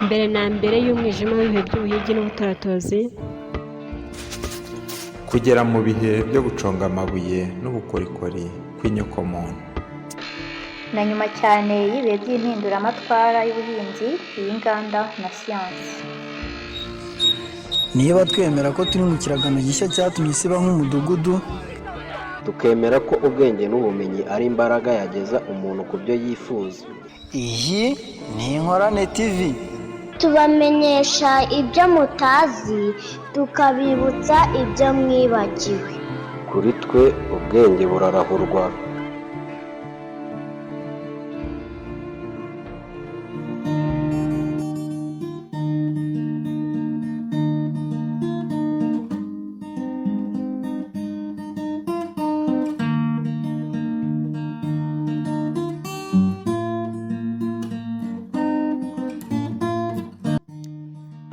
Mbere na mbere y'umwijima w'ibihe by'ubuhigi n'ubutoratozi, kugera mu bihe byo guconga amabuye n'ubukorikori kw'inyokomuntu, na nyuma cyane y'ibihe by'impinduramatwara y'ubuhinzi, iy'inganda na siyansi. Niba twemera ko turi mu kiragano gishya cyatumye isi iba nk'umudugudu, tukemera ko ubwenge n'ubumenyi ari imbaraga yageza umuntu ku byo yifuza. Iyi ni Inkorane TV. Tubamenyesha ibyo mutazi, tukabibutsa ibyo mwibagiwe. Kuri twe ubwenge burarahurwa.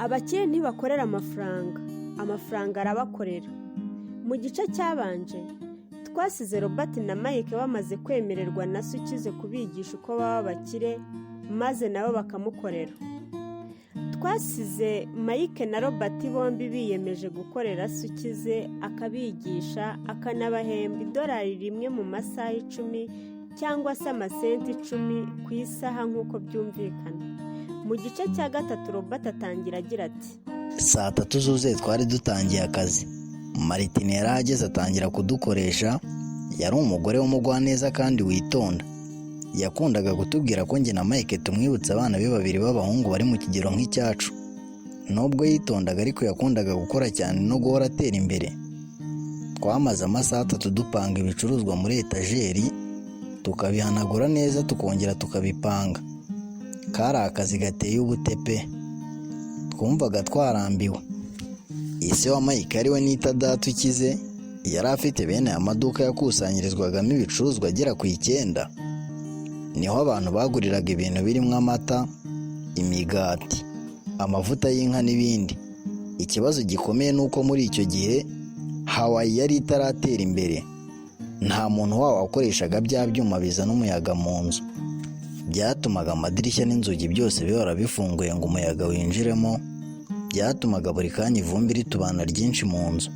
Abakire ntibakorera amafaranga, amafaranga arabakorera. Mu gice cyabanje twasize Robert na Mike bamaze kwemererwa na se ukize kubigisha uko baba abakire, maze nabo bakamukorera. Twasize Mike na Robert bombi biyemeje gukorera se ukize, akabigisha akanabahemba idolari 1 mu masaha 10 cyangwa se amasenti 10 ku isaha nk'uko byumvikana. Mu gice cya gatatu Robert atangira agira ati: Saa 3 zuzuye twari dutangiye akazi. Maritini yari ahageze atangira kudukoresha. Yari umugore w'umugwaneza kandi witonda. Yakundaga kutubwira ko njye na Mike tumwibutsa abana be babiri b'abahungu bari mu kigero nk'icyacu. Nubwo yitondaga ariko yakundaga gukora cyane no guhora atera imbere. Twamaze amasaha 3 dupanga ibicuruzwa muri etajeri, tukabihanagura neza tukongera tukabipanga. Kari akazi gateye ubute pe, twumvaga twarambiwe. Ise wa Mike ariwe nita data ukize, yari afite bene aya maduka yakusanyirizwagamo ibicuruzwa agera ku 9. Niho abantu baguriraga ibintu birimo amata, imigati, amavuta y'inka n'ibindi. Ikibazo gikomeye ni uko muri icyo gihe Hawaii yari itaratera imbere. Nta muntu wawo wakoreshaga bya byuma bizana umuyaga mu nzu. Byatumaga amadirishya n'inzugi byose bihora bifunguye ngo umuyaga winjiremo. Byatumaga buri kanya ivumbi ritubana ryinshi mu nzu.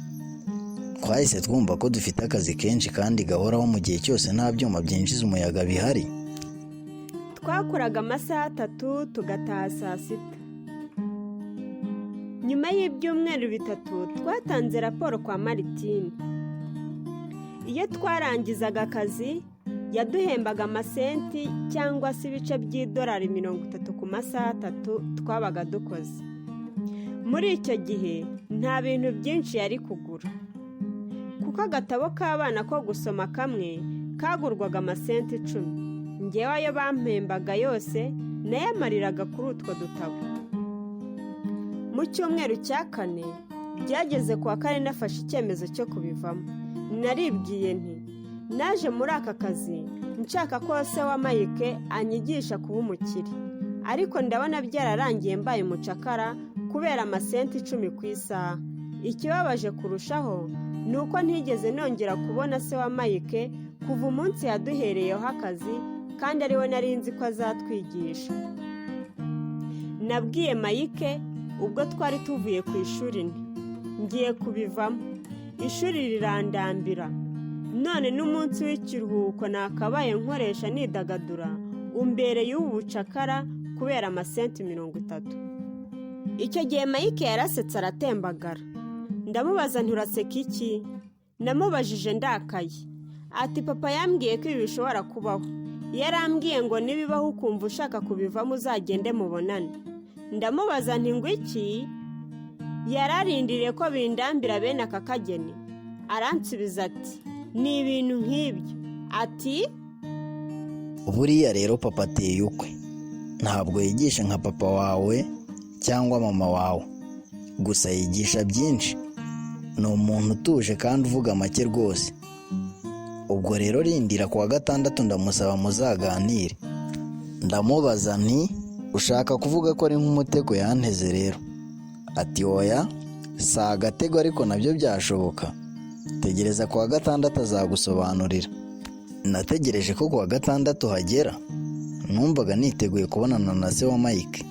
Twahise twumva ko dufite akazi kenshi kandi gahoraho mu gihe cyose nta byuma byinjiza umuyaga bihari. Twakoraga amasaha 3 tugataha saa 6. Nyuma y'ibyumweru 3 twatanze raporo kwa Maritini. Iyo twarangizaga akazi yaduhembaga amasenti cyangwa se ibice by'idolari 30 ku masaha 3 twabaga dukoze. Muri icyo gihe nta bintu byinshi yari kugura, kuko agatabo k'abana ko gusoma kamwe kagurwaga amasenti 10. Ngewe ayo bampembaga yose nayamariraga kuri utwo dutabo. Mu cyumweru cya kane byageze ku wa kane nafashe icyemezo cyo kubivamo. Naribwiye nti: naje muri aka kazi nshaka ko se wa Mike anyigisha kuba umukire, ariko ndabona byararangiye mbaye umucakara kubera amasenti 10 ku isaha. Ikibabaje kurushaho ni uko ntigeze nongera kubona se wa Mike kuva umunsi yaduhereyeho akazi, kandi ariwe nari nzi ko azatwigisha. Nabwiye Mike ubwo twari tuvuye ku ishuri nti: ngiye kubivamo, ishuri rirandambira, none n'umunsi w'ikiruhuko nakabaye nkoresha nidagadura umbereye ubu bucakara kubera amasenti 30. Icyo gihe Mike yarasetse aratembagara. Ndamubaza nti: uraseka iki? Namubajije ndakaye. Ati: papa yambwiye ko ibi bishobora kubaho, yarambwiye ngo nibibaho ukumva ushaka kubivamo uzagende mubonane. Ndamubaza nti: ngo iki? Yararindiriye ko bindambira bene aka kageni. Aransubiza ati: ni ibintu nk'ibyo. Ati: Buriya rero papa ateye ukwe. Ntabwo yigisha nka papa wawe cyangwa mama wawe, gusa yigisha byinshi. Ni umuntu utuje kandi uvuga make rwose. Ubwo rero rindira ku wa gatandatu ndamusaba muzaganire. Ndamubaza nti: ushaka kuvuga ko ari nk'umutego yanteze rero? Ati: oya, si agatego ariko nabyo byashoboka. Tegereza ku wa gatandatu azagusobanurira. Nategereje ko ku wa gatandatu hagera. Numvaga niteguye kubonana na se wa Mike.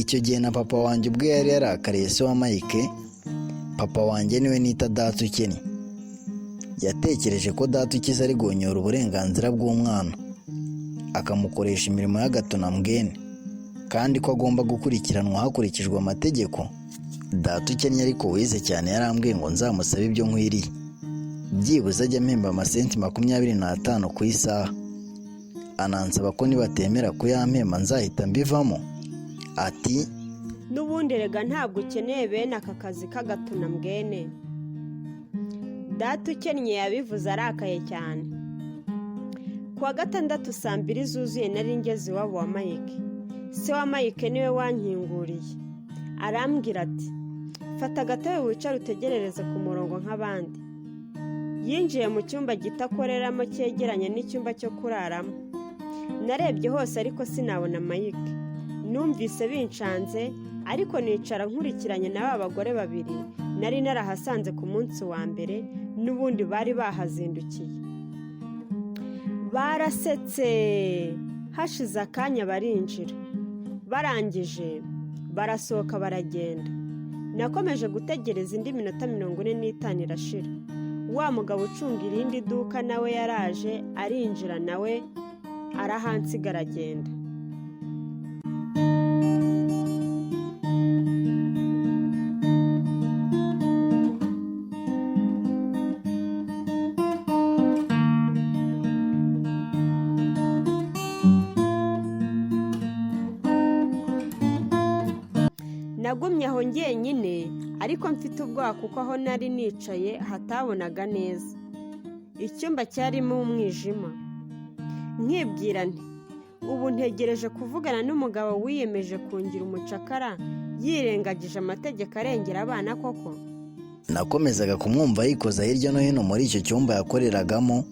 Icyo gihe na papa wanjye ubwe yari yarakariye se wa Mike. Papa wanjye niwe nita data ukennye. Yatekereje ko data ukize ari gonyora uburenganzira bw'umwana, akamukoresha imirimo y'agatonambwene, kandi ko agomba gukurikiranwa hakurikijwe amategeko. Data ukennye ariko wize cyane yarambwiye ngo nzamusabe ibyo nkwiriye, byibuze ajya ampemba amasenti 25 ku isaha, anansaba ko nibatemera kuyampemba nzahita mbivamo. Ati n'ubundi rega ntabwo ukeneye bene aka kazi k'agatonambwene. Data ukennye yabivuze arakaye cyane. Ku wa gatandatu saa 2 zuzuye nari ngeze iwabo wa Mike. Se wa Mike niwe wankinguriye, arambwira ati fata agatebe wicare utegerereze ku murongo nk'abandi. Yinjiye mu cyumba gito akoreramo cyegeranye n'icyumba cyo kuraramo. Narebye hose ariko sinabona Mike. Numvise bincanze ariko nicara nkurikiranye na ba bagore babiri nari narahasanze ku munsi wa mbere, n'ubundi bari bahazindukiye. Barasetse, hashize akanya barinjira, barangije barasohoka baragenda. Nakomeje gutegereza indi minota 45 irashira. Wa mugabo ucunga irindi duka nawe yaraje arinjira, nawe arahansiga aragenda. Nagumye aho njyenyine ariko mfite ubwoba kuko aho nari nicaye hatabonaga neza. Icyumba cyarimo umwijima. Nkibwira nti ubu ntegereje kuvugana n'umugabo wiyemeje kungira umucakara yirengagije amategeko arengera abana koko. Nakomezaga kumwumva yikoza hirya no hino muri icyo cyumba yakoreragamo,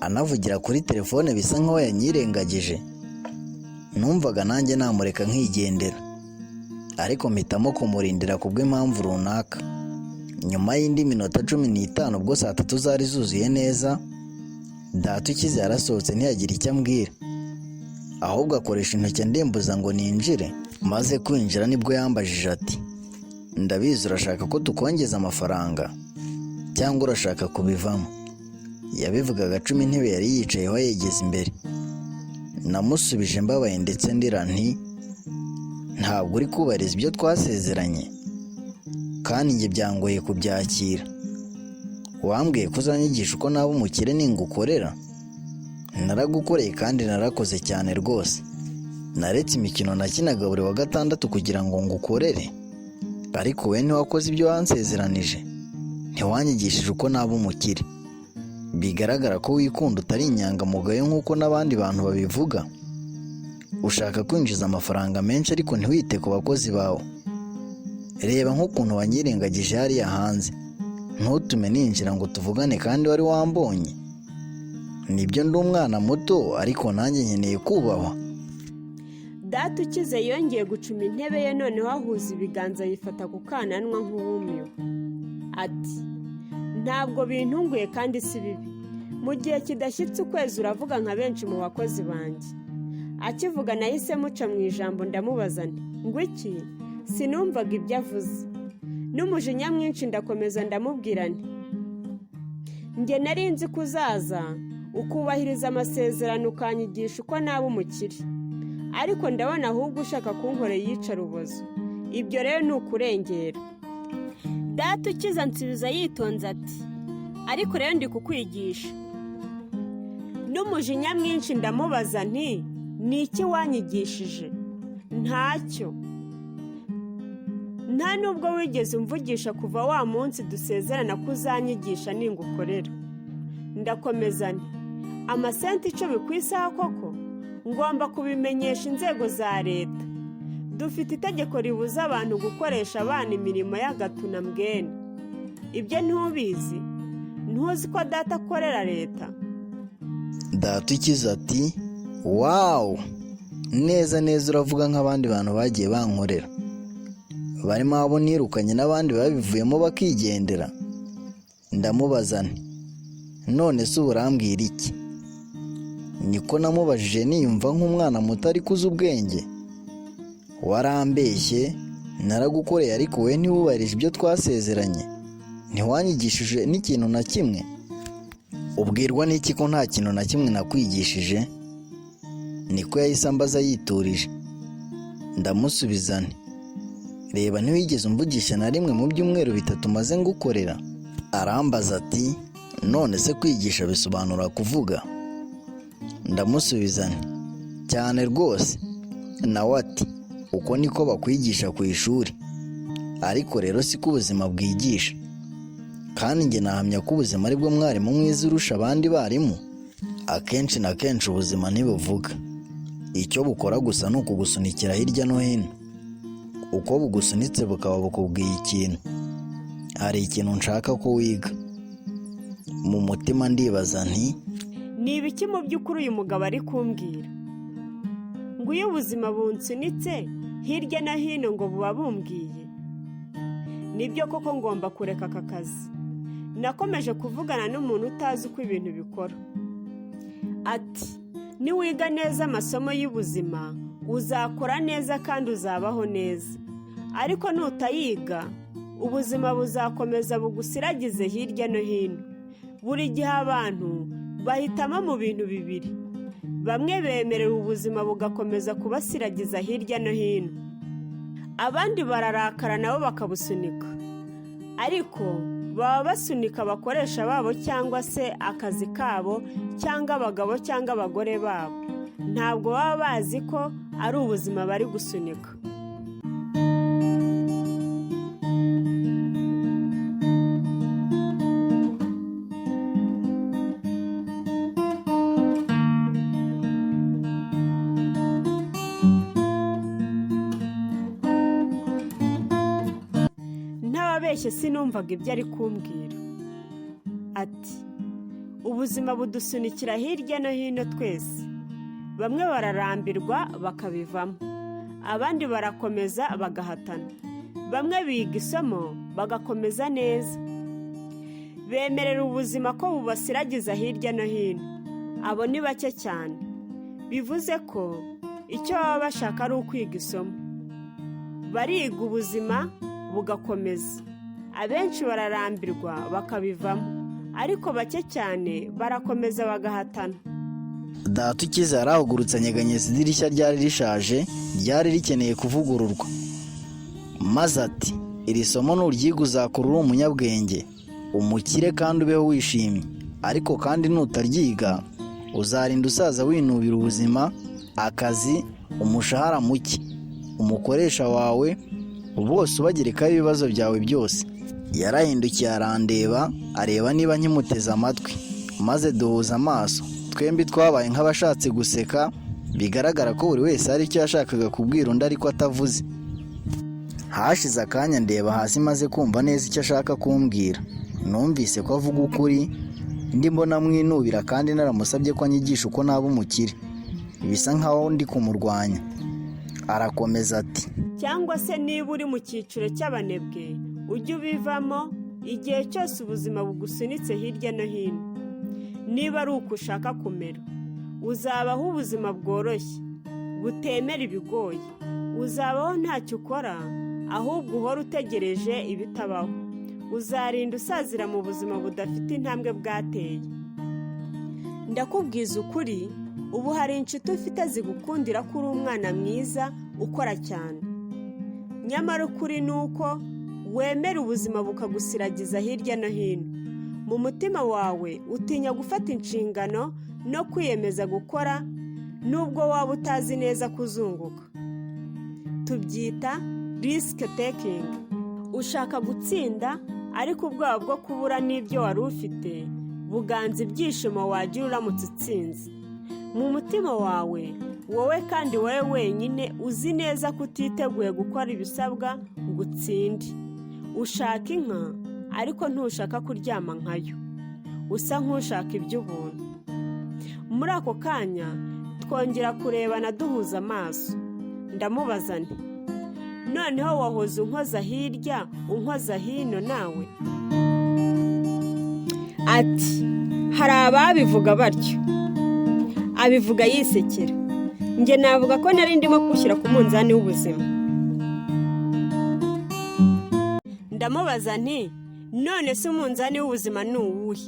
anavugira kuri telefone bisa nkaho yanyirengagije. Numvaga nanjye namureka nkigendera, ariko mpitamo kumurindira kubw'impamvu runaka. Nyuma y'indi minota 15 ubwo saa 3 zari zuzuye neza, data ukize yarasohotse ntiyagira icyo ambwira, ahubwo akoresha intoki andembuza ngo ninjire. Maze kwinjira nibwo yambajije ati ndabizi urashaka ko tukongeza amafaranga cyangwa urashaka kubivamo? Yabivugaga cumi intebe yari yicayeho yegeze imbere. Namusubije mbabaye ndetse ndira nti ntabwo uri kubariza ibyo twasezeranye, kandi njye byangoye kubyakira. Wambwiye ko uzanyigisha uko naba umukire ningukorera. Naragukoreye kandi narakoze cyane rwose. Naretse imikino nakinaga buri wa gatandatu kugira ngo ngukorere, ariko wowe ntiwakoze ibyo wansezeranije, ntiwanyigishije uko naba umukire. Bigaragara ko wikunda utari inyangamugayo nk'uko n'abandi bantu babivuga. Ushaka kwinjiza amafaranga menshi ariko ntiwite ku bakozi bawe. Reba nk'ukuntu wanyirengagije hariya hanze, ntutume ninjira ngo tuvugane kandi wari wambonye. Nibyo ndi umwana muto ariko nanjye nkeneye kubahwa. Data ukize yongeye gucuma intebe ye, noneho ahuza ibiganza yifata ku kananwa nk'uwumiwe. Ati ntabwo bintunguye kandi si bibi. Mu gihe kidashyitse ukwezi uravuga nka benshi mu bakozi banjye. Akivuga nahise muca mu ijambo ndamubaza nti ngo iki? Sinumvaga ibyo avuze. N'umujinya mwinshi ndakomeza ndamubwira nti njye nari nzi ko uzaza ukubahiriza amasezerano ukanyigisha uko naba umukire, ariko ndabona ahubwo ushaka kunkorera iyicarubozo. Ibyo rero ni ukurengera. Data ukiza nsubiza yitonze ati ariko rero ndi kukwigisha. N'umujinya mwinshi ndamubaza nti ni iki wanyigishije? Ntacyo. Nta nubwo wigeze umvugisha kuva wa munsi dusezerana ko uzanyigisha ningukorera. Ndakomeza nti amasenti 10 ku isaha koko? Ngomba kubimenyesha inzego za leta. Dufite itegeko ribuza abantu gukoresha abana imirimo y'agatunambwene. Ibyo ntubizi? Ntuzi ko data akorera leta? Data ukize ati wawu, neza neza uravuga nk'abandi bantu bagiye bankorera, barimo abo nirukanye n'abandi babivuyemo bakigendera. Ndamubaza nti none se urambwira iki? Niko namubajije niyumva nk'umwana muto ariko uzi ubwenge. Warambeshye, naragukoreye, ariko wowe ntiwubahirije ibyo twasezeranye, ntiwanyigishije n'ikintu na kimwe. Ubwirwa n'iki ko nta kintu na kimwe nakwigishije? Niko yahise ambaza yiturije. Ndamusubiza nti: "Reba, ntiwigeze umvugisha na rimwe mu byumweru 3 maze ngukorera." Arambaza ati: "None se kwigisha bisobanura kuvuga?" Ndamusubiza nti: "Cyane rwose." Nawe ati: "Uko niko bakwigisha ku ishuri, ariko rero siko ubuzima bwigisha, kandi njye nahamya ko ubuzima aribwo mwarimu mwiza urusha abandi barimu. Akenshi na kenshi ubuzima ntibuvuga, icyo bukora gusa ni ukugusunikira hirya no hino. Uko bugusunitse bukaba bukubwiye ikintu. Hari ikintu nshaka ko wiga." Mu mutima ndibaza nti: Ni ibiki mu by'ukuri uyu mugabo ari kumbwira? Ngo iyo ubuzima bunsunitse hirya no hino ngo buba bumbwiye? Nibyo koko ngomba kureka aka kazi. Nakomeje kuvugana n'umuntu utazi uko ibintu bikora. Ati: "Niwiga neza amasomo y'ubuzima uzakora neza kandi uzabaho neza, ariko nutayiga ubuzima buzakomeza bugusiragize hirya no hino." Buri gihe abantu bahitamo mu bintu bibiri: bamwe bemerera ubuzima bugakomeza kubasiragiza hirya no hino, abandi bararakara nabo bakabusunika, ariko baba basunika abakoresha babo cyangwa se akazi kabo cyangwa abagabo cyangwa abagore babo. Ntabwo baba bazi ko ari ubuzima bari gusunika. Ntababeshye, sinumvaga ibyo ari kumbwira. Ati: "Ubuzima budusunikira hirya no hino twese. Bamwe bararambirwa bakabivamo, abandi barakomeza bagahatana. Bamwe biga isomo bagakomeza neza, bemerera ubuzima ko bubasiragiza hirya no hino. Abo ni bake cyane. Bivuze ko icyo baba bashaka ari ukwiga isomo. Bariga ubuzima bugakomeza. Abenshi bararambirwa bakabivamo, ariko bake cyane barakomeza bagahatana." Data ukize yarahagurutse anyeganyeza idirishya ryari rishaje, ryari rikeneye kuvugururwa, maze ati: "Iri somo nuryiga uzakura uri umunyabwenge, umukire kandi ubeho wishimye, ariko kandi nutaryiga uzarinda usaza winubira ubuzima, akazi, umushahara muke, umukoresha wawe, bose ubagerekaho ibibazo byawe byose." Yarahindukiye arandeba, areba niba nkimuteze amatwi, maze duhuza amaso. Twembi twabaye nk'abashatse guseka, bigaragara ko buri wese hari icyo yashakaga kubwira undi ariko atavuze. Hashize akanya ndeba hasi maze kumva neza icyo ashaka kumbwira. Numvise ko avuga ukuri, ndi mbona mwinubira kandi naramusabye ko anyigisha uko naba umukire, bisa nkaho ndi kumurwanya. Arakomeza ati: "Cyangwa se niba uri mu cyiciro cy'abanebwe, ujye ubivamo igihe cyose ubuzima bugusunitse hirya no hino. Niba ari uko ushaka kumera, uzabaho ubuzima bworoshye butemera ibigoye. Uzabaho ntacyo ukora, ahubwo uhora utegereje ibitabaho. Uzarinda usazira mu buzima budafite intambwe bwateye. Ndakubwiza ukuri, ubu hari inshuti ufite zigukundira ko uri umwana mwiza ukora cyane. Nyamara ukuri ni uko wemera ubuzima bukagusiragiza hirya no hino. Mu mutima wawe utinya gufata inshingano no kwiyemeza gukora, nubwo waba utazi neza kuzunguka. Tubyita risk taking. Ushaka gutsinda, ariko ubwoba bwo kubura n'ibyo wari ufite buganza ibyishimo wagira uramutse utsinze. Mu mutima wawe, wowe kandi wowe wenyine, uzi neza ko utiteguye gukora ibisabwa ngo utsinde. Ushaka inka ariko ntushaka kuryama nkayo, usa nk'ushaka iby'ubuntu." Muri ako kanya twongera kurebana duhuza amaso. Ndamubaza nti: "Noneho wahoze unkoza hirya unkoza hino nawe?" Ati: "Hari ababivuga batyo." Abivuga yisekera. Njye navuga ko nari ndimo gushyira ku munzani w'ubuzima. Ndamubaza nti: "None se umunzani w'ubuzima ni uwuhe?"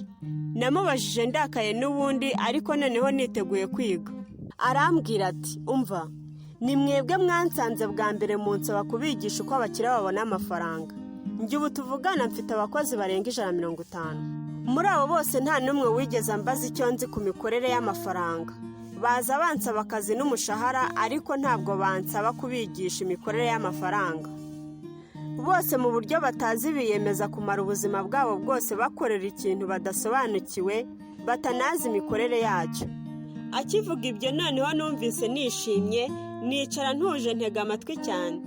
Namubajije ndakaye n'ubundi, ariko noneho niteguye kwiga. Arambwira ati: "Umva, ni mwebwe mwansanze bwa mbere munsaba kubigisha uko abakire babona amafaranga. Njye ubu tuvugana mfite abakozi barenga 150. Muri abo bose nta n'umwe wigeze ambaza icyo nzi ku mikorere y'amafaranga. Baza bansaba akazi n'umushahara, ariko ntabwo bansaba kubigisha imikorere y'amafaranga. Bose mu buryo batazi biyemeza kumara ubuzima bwabo bwose bakorera ikintu badasobanukiwe, batanazi imikorere yacyo." Akivuga ibyo noneho numvise nishimye, nicara ntuje, ntega amatwi cyane.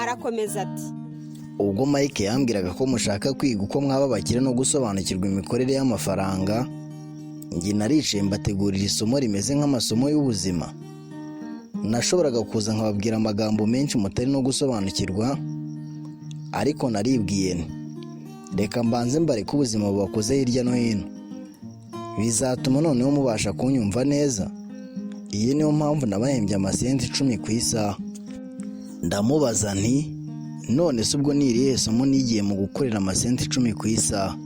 Arakomeza ati: Ubwo Mike yambwiraga ko mushaka kwiga uko mwaba abakire no gusobanukirwa imikorere y'amafaranga, njye naricaye mbategurira isomo rimeze nk'amasomo y'ubuzima. Nashoboraga kuza nkababwira amagambo menshi mutari no gusobanukirwa, ariko naribwiye nti: "Reka mbanze mbareke ubuzima bubakoze hirya no hino, bizatuma noneho mubasha kunyumva neza." Iyi niyo mpamvu nabahembye amasenti 10 ku isaha. Ndamubaza nti: "None se ubwo ni irihe somo nigiye mu gukorera amasenti 10 ku isaha,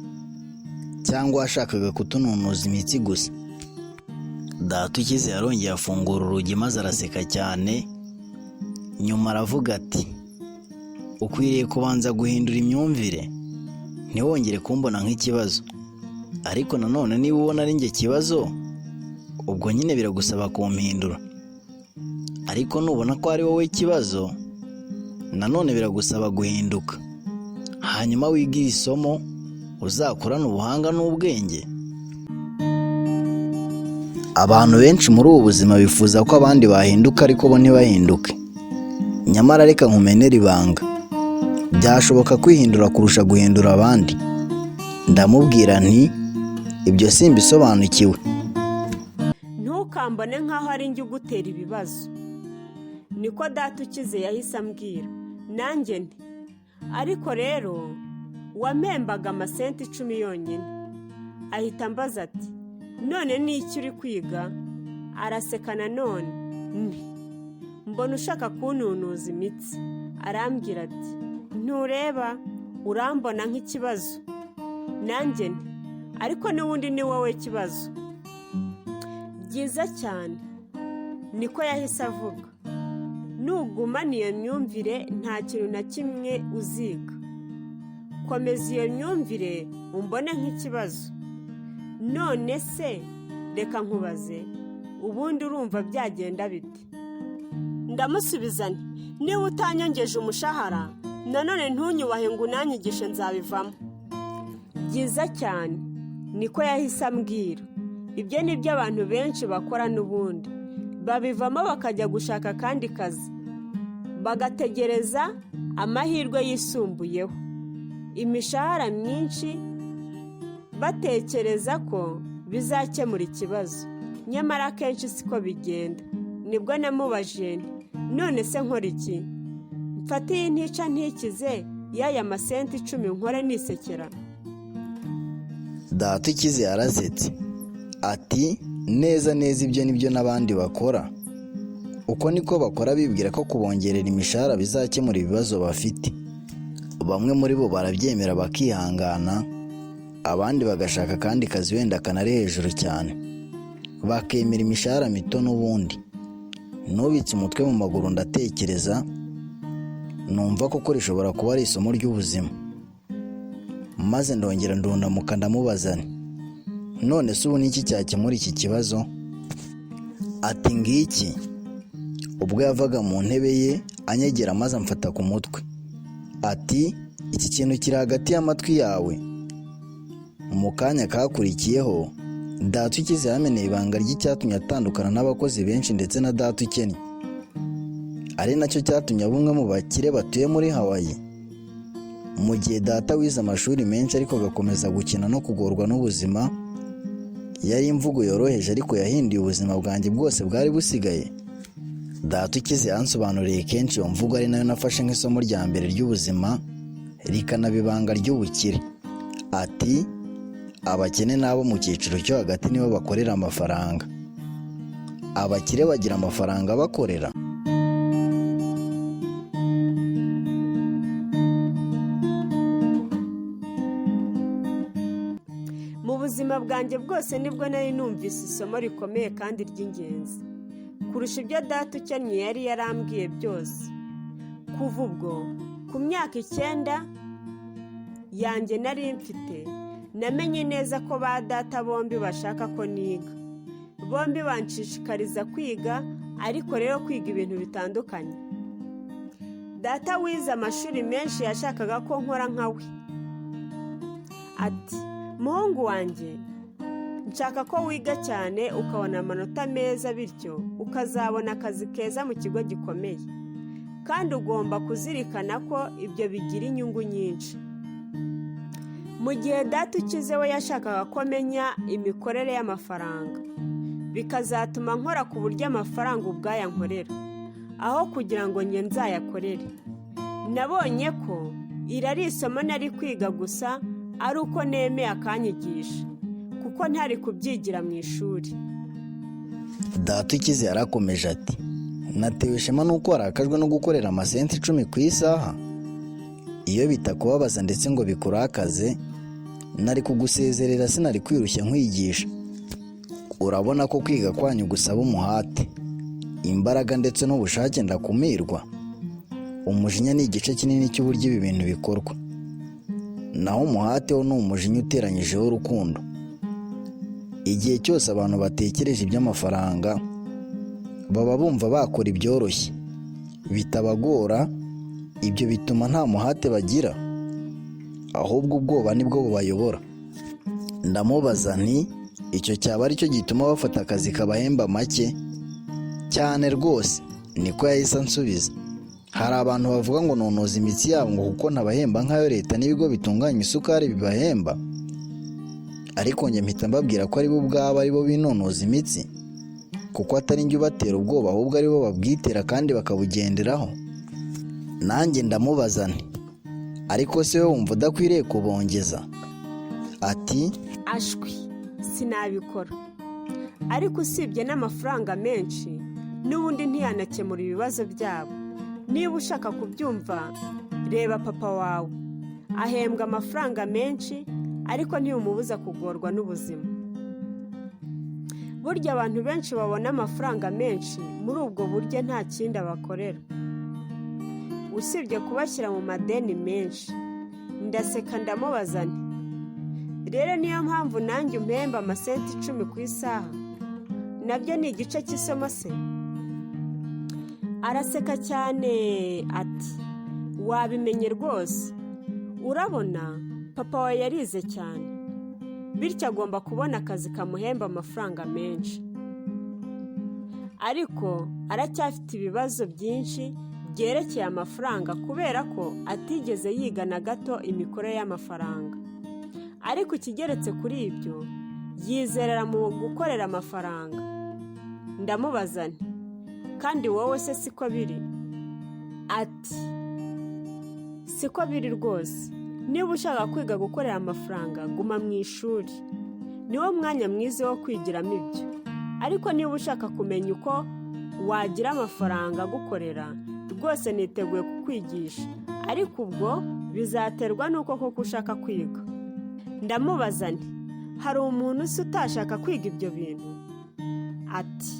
cyangwa washakaga kutununuza imitsi gusa?" Data ukize yarongeye afungura urugi maze araseka cyane. Nyuma aravuga ati: "Ukwiriye kubanza guhindura imyumvire, ntiwongere kumbona nk'ikibazo. Ariko nanone niba ubona ari njye kibazo, ubwo nyine biragusaba kumpindura. Ariko nubona ko ari wowe kibazo, nanone biragusaba guhinduka, hanyuma wige iri somo, uzakorane ubuhanga n'ubwenge." Abantu benshi muri ubu buzima bifuza ko abandi bahinduka, ariko bo ntibahinduke. Nyamara reka nkumenere ibanga: byashoboka kwihindura kurusha guhindura abandi. Ndamubwira nti: "Ibyo simbisobanukiwe." "Ntukambone nk'aho ari njye ugutera ibibazo," niko data ukize yahise ambwira. Nanjye nti: "Ariko rero wampembaga amasenti 10 yonyine." Ahita ambaza ati: "None ni iki uri kwiga?" Araseka nanone. Nti: "Mbona ushaka kuntunuza imitsi." Arambwira ati: "Ntureba, urambona nk'ikibazo." Nanjye nti: "Ariko n'ubundi ni wowe kibazo." "Byiza cyane," niko yahise avuga. "Nugumana iyo myumvire nta kintu na kimwe uziga. Komeza iyo myumvire umbone nk'ikibazo. None se reka nkubaze, ubundi urumva byagenda bite?" Ndamusubiza nti: "Niba utanyongeje umushahara, nanone ntunyubahe ngo unanyigishe, nzabivamo." "Byiza cyane," niko yahise ambwira. "Ibyo ni byo abantu benshi bakora n'ubundi, babivamo bakajya gushaka akandi kazi, bagategereza amahirwe yisumbuyeho, imishahara myinshi, batekereza ko bizakemura ikibazo. Nyamara akenshi siko bigenda." Nibwo namubajije nti: "None se nkora iki? Mfate iyi ntica ntikize y'aya masenti 10 nkore nisekera?" Data ukize yarasetse ati: "Neza neza ibyo nibyo n'abandi bakora. Uko niko bakora, bibwira ko kubongerera imishahara bizakemura ibibazo bafite. Bamwe muri bo barabyemera bakihangana, abandi bagashaka akandi kazi wenda kanari hejuru cyane, bakemera imishahara mito n'ubundi." Nubitse umutwe mu maguru ndatekereza, numva koko rishobora kuba ari isomo ry'ubuzima. Maze ndongera ndundamuka, ndamubaza nti: "None se ubu ni iki cyakemura iki kibazo?" Ati: "Ngiki." Ubwo yavaga mu ntebe ye anyegera maze amfata ku mutwe ati: "Iki kintu kiri hagati y'amatwi yawe." Mu kanya kakurikiyeho, data ukize yameneye ibanga ry'icyatumye atandukana n'abakozi benshi ndetse na data ukennye, ari nacyo cyatumye aba umwe mu bakire batuye muri Hawaii, mu gihe data wize amashuri menshi ariko agakomeza gukina no kugorwa n'ubuzima. Yari imvugo yoroheje, ariko yahinduye ubuzima bwanjye bwose bwari busigaye. Data ukize yansobanuriye kenshi iyo mvugo, ari nayo nafashe nk'isomo rya mbere ry'ubuzima, rikanaba ibanga ry'ubukire. Ati: "Abakene n'abo mu cyiciro cyo hagati nibo bakorera amafaranga. Abakire bagira amafaranga bakorera." Mu buzima bwanjye bwose nibwo nari numvise isomo rikomeye kandi ry'ingenzi kurusha ibyo data ukennye yari yarambwiye byose. Kuva ubwo, ku myaka 9 yanjye nari mfite, namenye neza ko ba data bombi bashaka ko niga. Bombi banshishikariza kwiga, ariko rero kwiga ibintu bitandukanye. Data wize amashuri menshi yashakaga ko nkora nka we. Ati: "Muhungu wanjye, nshaka ko wiga cyane ukabona amanota meza, bityo ukazabona akazi keza mu kigo gikomeye, kandi ugomba kuzirikana ko ibyo bigira inyungu nyinshi." Mu gihe data ukize we yashakaga ko menya imikorere y'amafaranga, bikazatuma nkora ku buryo amafaranga ubwayo ankorera aho kugira ngo njye nzayakorere. Nabonye ko iri ari isomo nari kwiga gusa ari uko nemeye akanyigisha, kuko ntari kubyigira mu ishuri. Data ukize yarakomeje ati: "Natewe ishema n'uko warakajwe no gukorera amasenti 10 ku isaha. Iyo bitakubabaza ndetse ngo bikurakaze, nari kugusezerera, sinari kwirushya nkwigisha. Urabona ko kwiga kwanyu gusaba umuhate, imbaraga ndetse n'ubushake ndakumirwa. Umujinya ni igice kinini cy'uburyo ibi bintu bikorwa, naho umuhate wo ni umujinya uteranyijeho urukundo. Igihe cyose abantu batekereje iby'amafaranga, baba bumva bakora ibyoroshye bitabagora. Ibyo bituma nta muhate bagira, ahubwo ubwoba nibwo bubayobora." Ndamubaza nti: "Icyo cyaba aricyo gituma bafata akazi kabahemba make?" "Cyane rwose," niko yahise ansubiza. "Hari abantu bavuga ngo nonoza imitsi yabo, ngo kuko ntabahemba nk'ayo leta n'ibigo bitunganya isukari bibahemba, ariko njye mpita mbabwira ko aribo ubwabo aribo binonoza imitsi, kuko atari njye ubatera ubwoba, ahubwo aribo babwitera kandi bakabugenderaho." Nanjye ndamubaza nti: "Ariko se wowe wumva udakwiriye kubongeza?" Ati: "Ashwi, sinabikora. Ariko usibye n'amafaranga menshi, n'ubundi ntiyanakemura ibibazo byabo. Niba ushaka kubyumva, reba papa wawe, ahembwa amafaranga menshi, ariko ntibimubuza kugorwa n'ubuzima. Burya abantu benshi babona amafaranga menshi muri ubwo buryo nta kindi abakorera usibye kubashyira mu madeni menshi." Ndaseka, ndamubaza nti: "Rero niyo mpamvu nanjye umpemba amasenti 10 ku isaha? Nabyo ni igice cy'isomo se?" Araseka cyane ati: "Wabimenye rwose. Urabona, papa wawe yarize cyane, bityo agomba kubona akazi kamuhemba amafaranga menshi, ariko aracyafite ibibazo byinshi byerekeye amafaranga kubera ko atigeze yiga na gato imikorere y'amafaranga. Ariko ikigeretse kuri ibyo, yizerera mu gukorera amafaranga." Ndamubaza nti: "Kandi wowe se siko biri?" Ati: "Siko biri rwose. Niba ushaka kwiga gukorera amafaranga, guma mu ishuri, niwo mwanya mwiza wo kwigiramo ibyo. Ariko niba ushaka kumenya uko wagira amafaranga agukorera, rwose niteguye kukwigisha, ariko ubwo bizaterwa n'uko koko ushaka kwiga." Ndamubaza nti: "Hari umuntu se utashaka kwiga ibyo bintu?" Ati: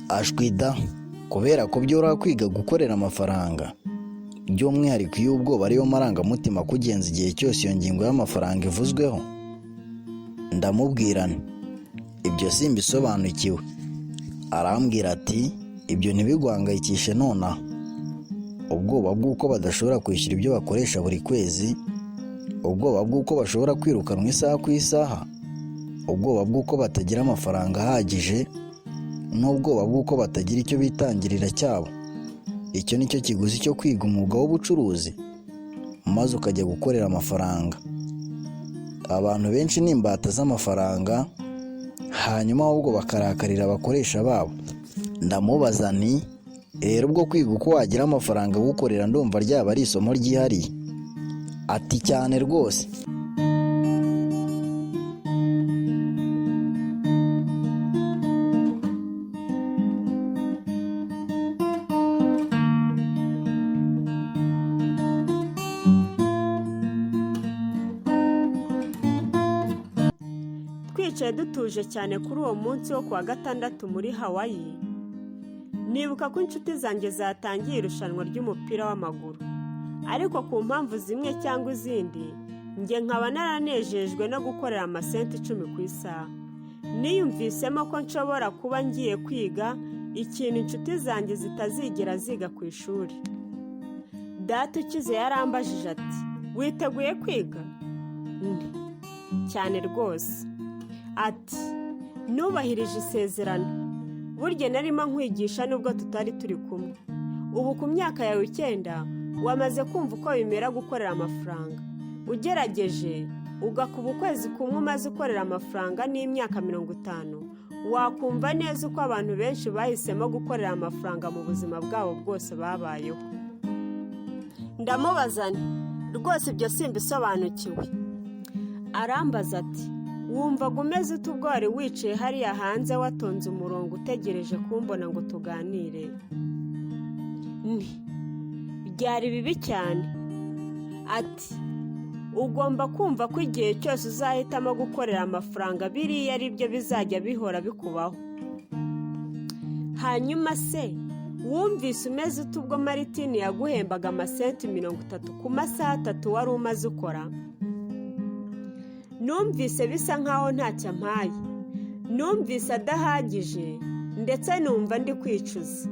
"Ashwida, kubera ko byoroha kwiga gukorera amafaranga, by'umwihariko iyo ubwoba ariyo marangamutima akugenza igihe cyose iyo ngingo y'amafaranga ivuzweho." Ndamubwira nti: "Ibyo simbisobanukiwe." Arambwira ati: "Ibyo ntibiguhangayikishe nonaha. Ubwoba bw'uko badashobora kwishyura ibyo bakoresha buri kwezi, ubwoba bw'uko bashobora kwirukanwa isaha ku isaha, ubwoba bw'uko batagira amafaranga ahagije, n'ubwoba bw'uko batagira icyo bitangirira cyabo, icyo ni cyo kiguzi cyo kwiga umwuga w'ubucuruzi, maze ukajya gukorera amafaranga. Abantu benshi ni imbata z'amafaranga, hanyuma ahubwo bakarakarira abakoresha babo." Ndamubaza nti: "Rero ubwo kwiga uko wagira amafaranga agukorera ndumva ryaba ari isomo ryihariye." Ati: "Cyane rwose." Twicaye dutuje cyane kuri uwo munsi wo kuwa gatandatu muri Hawaii, nibuka ko inshuti zanjye zatangiye irushanwa ry'umupira w'amaguru, ariko ku mpamvu zimwe cyangwa izindi njye nkaba naranejejwe no gukorera amasenti 10 ku isaha. Niyumvisemo ko nshobora kuba ngiye kwiga ikintu inshuti zanjye zitazigera ziga ku ishuri. Data ukize yarambajije ati: "Witeguye kwiga?" Nti: "Cyane rwose." Ati: "Nubahirije isezerano. Burya narimo nkwigisha nubwo tutari turi kumwe. Ubu ku myaka yawe 9 wamaze kumva uko bimera gukorera amafaranga. Ugerageje ugakuba ukwezi kumwe umaze ukorera amafaranga n'imyaka 50, wakumva neza uko abantu benshi bahisemo gukorera amafaranga mu buzima bwabo bwose babayeho." Ndamubaza nti: "Rwose ibyo simbisobanukiwe." Arambaza ati: "Wumvaga umeze ute ubwo wari wicaye hariya hanze watonze umurongo utegereje kumbona ngo tuganire?" Nti: "Byari bibi cyane." Ati: "Ugomba kumva ko igihe cyose uzahitamo gukorera amafaranga biriya ari byo bizajya bihora bikubaho. Hanyuma se wumvise umeze ute ubwo Maritini yaguhembaga amasenti 30 ku masaha 3 wari umaze ukora?" Numvise bisa nkaho ntacyo ampaye, numvise adahagije, ndetse numva ndi kwicuza.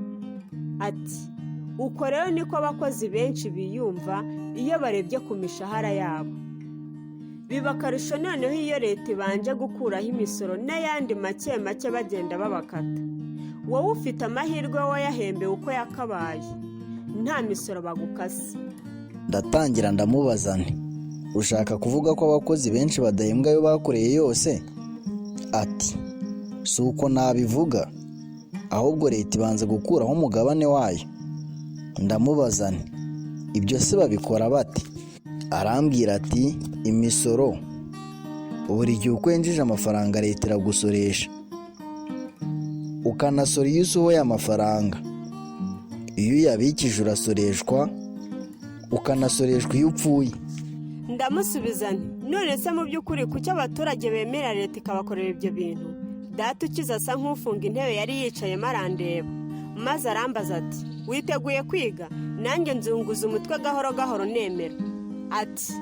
Ati: "Uko rero niko abakozi benshi biyumva iyo barebye ku mishahara yabo. Biba akarusho noneho iyo leta ibanje gukuraho imisoro n'ayandi make make bagenda babakata. Wowe ufite amahirwe wayahembewe uko yakabaye, nta misoro bagukase." Ndatangira ndamubaza nti: "Ushaka kuvuga ko abakozi benshi badahembwa ayo bakoreye yose?" Ati: "Si uko nabivuga, ahubwo leta ibanza gukuraho umugabane wayo." Ndamubaza nti: "Ibyo se babikora bate?" Arambwira ati: "Imisoro, buri gihe uko winjije amafaranga leta iragusoresha, ukanasora iyo usohoye amafaranga, iyo uyabikije urasoreshwa, ukanasoreshwa iyo upfuye." Ndamusubiza nti: "None se mu by'ukuri kuki abaturage bemera leta ikabakorera ibyo bintu?" Data ukize asa nk'ufunga intebe yari yicayemo arandeba, maze arambaza ati: "Witeguye kwiga?" Nanjye nzunguza umutwe gahoro gahoro nemera. Ati: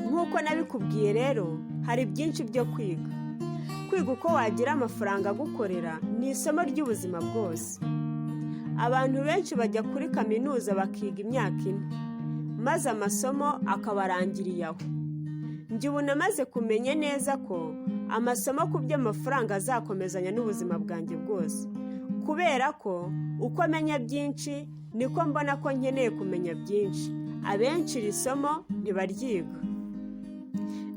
"Nk'uko nabikubwiye rero, hari byinshi byo kwiga. Kwiga uko wagira amafaranga agukorera ni isomo ry'ubuzima bwose. Abantu benshi bajya kuri kaminuza bakiga imyaka 4, maze amasomo akabarangiriye aho. Njye ubu namaze kumenya neza ko amasomo ku by'amafaranga azakomezanya n'ubuzima bwanjye bwose, kubera ko uko menya byinshi niko mbona ko nkeneye kumenya byinshi. Abenshi iri somo ntibaryiga.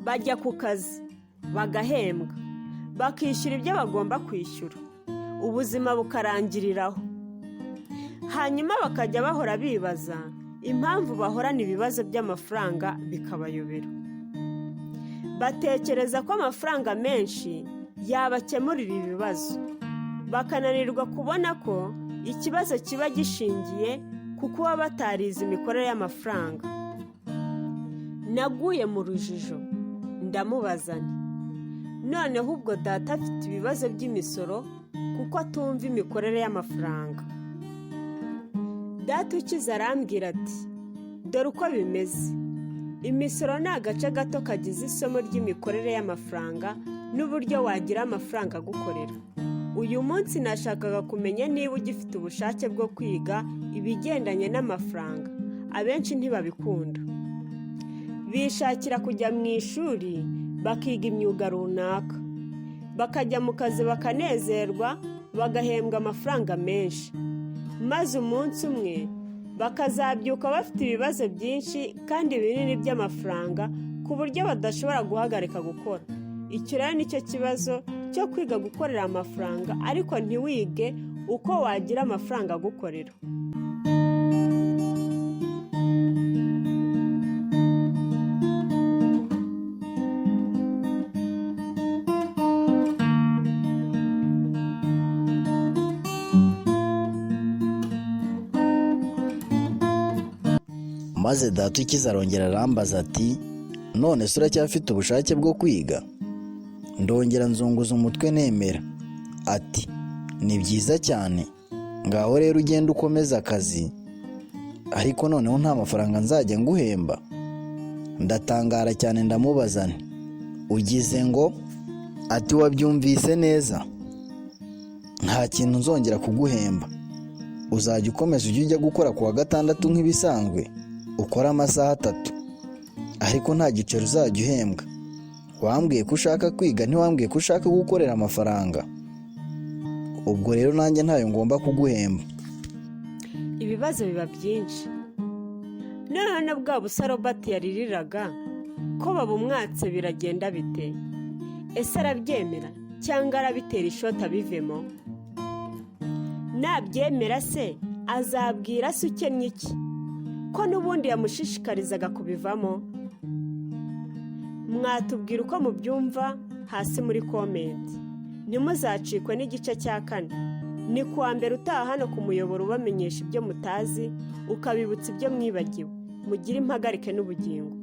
Bajya ku kazi bagahembwa, bakishyura ibyo bagomba kwishyura, ubuzima bukarangiriraho. Hanyuma bakajya bahora bibaza impamvu bahorana ibibazo by'amafaranga bikabayobera. Batekereza ko amafaranga menshi yabakemurira ibibazo, bakananirwa kubona ko ikibazo kiba gishingiye ku kuba batarize imikorere y'amafaranga." Naguye mu rujijo, ndamubaza nti: "Noneho ubwo data afite ibibazo by'imisoro kuko atumva imikorere y'amafaranga?" Data ukize arambwira ati: "Dore uko bimeze. Imisoro ni agace gato kagize isomo ry'imikorere y'amafaranga n'uburyo wagira amafaranga agukorera. Uyu munsi nashakaga kumenya niba ugifite ubushake bwo kwiga ibigendanye n'amafaranga. Abenshi ntibabikunda, bishakira kujya mu ishuri bakiga imyuga runaka, bakajya mu kazi bakanezerwa, bagahembwa amafaranga menshi, maze umunsi umwe bakazabyuka bafite ibibazo byinshi kandi binini by'amafaranga ku buryo badashobora guhagarika gukora. Icyo rero nicyo kibazo cyo kwiga gukorera amafaranga, ariko ntiwige uko wagira amafaranga agukorera." Maze data ukize arongera arambaza ati: "None se uracyafite ubushake bwo kwiga?" Ndongera nzunguza umutwe nemera. Ati: "Ni byiza cyane, ngaho rero ugende ukomeze akazi, ariko noneho nta mafaranga nzajya nguhemba." Ndatangara cyane, ndamubaza nti: "Ugize ngo?" Ati: "Wabyumvise neza, nta kintu nzongera kuguhemba. Uzajya ukomeza ujye ujya gukora ku wa gatandatu nk'ibisanzwe, ukore amasaha 3, ariko nta giceri uzajya uhembwa. Wambwiye ko ushaka kwiga, ntiwambwiye ko ushaka gukorera amafaranga. Ubwo rero nanjye ntayo ngomba kuguhemba." Ibibazo biba byinshi. Noneho na bwa busa Robert yaririraga ko babumwatse, biragenda bite? Ese arabyemera cyangwa arabitera ishoti abivemo? Nabyemera se azabwira se ukennye iki, ko n'ubundi yamushishikarizaga kubivamo? Mwatubwira uko mubyumva hasi muri comment. Ntimuzacikwe n'igice cya 4. Ni kuwa mbere utaha hano ku muyoboro ubamenyesha ibyo mutazi, ukabibutsa ibyo mwibagiwe. Mugire impagarike n'ubugingo.